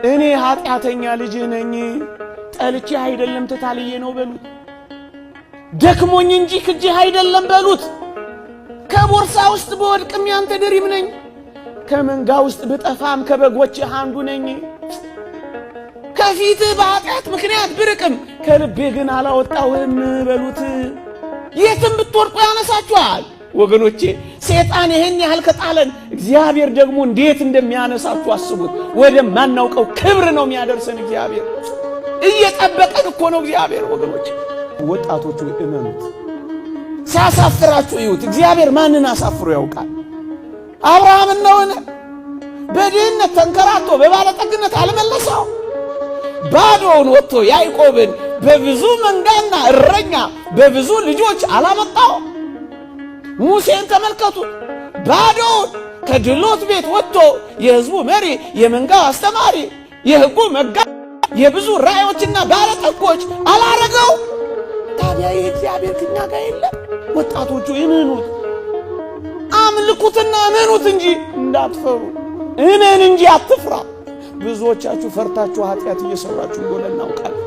እኔ ኃጢአተኛ ልጅህ ነኝ፣ ጠልቼህ አይደለም ተታልዬ ነው በሉት። ደክሞኝ እንጂ ክጄህ አይደለም በሉት። ከቦርሳ ውስጥ ብወድቅም ያንተ ድሪም ነኝ፣ ከመንጋ ውስጥ ብጠፋም ከበጎችህ አንዱ ነኝ። ከፊትህ በኃጢአት ምክንያት ብርቅም ከልቤ ግን አላወጣውህም በሉት። የትም ብትወድቁ ያነሳችኋል። ወገኖቼ፣ ሰይጣን ይህን ያህል ከጣለን እግዚአብሔር ደግሞ እንዴት እንደሚያነሳችሁ አስቡት። ወደማናውቀው ክብር ነው የሚያደርሰን እግዚአብሔር። እየጠበቀን እኮ ነው እግዚአብሔር። ወገኖቼ፣ ወጣቶቹ እመኑት። ሲያሳፍራችሁ እዩት። እግዚአብሔር ማንን አሳፍሮ ያውቃል? አብርሃምን ነውን? በድህነት ተንከራቶ በባለጠግነት አልመለሰው? ባዶውን ወጥቶ ያዕቆብን በብዙ መንጋና እረኛ በብዙ ልጆች አላመጣው? ሙሴን ተመልከቱት። ባዶውን ከድሎት ቤት ወጥቶ የሕዝቡ መሪ፣ የመንጋው አስተማሪ፣ የሕጉ መጋ፣ የብዙ ራእዮችና ባለጠጎች አላረገው? ታዲያ ይህ እግዚአብሔር ከኛ ጋር የለም? ወጣቶቹ እመኑት፣ አምልኩትና እመኑት እንጂ እንዳትፈሩ። እመን እንጂ አትፍራ። ብዙዎቻችሁ ፈርታችሁ ኃጢአት እየሰራችሁ እንደሆነ እናውቃለን።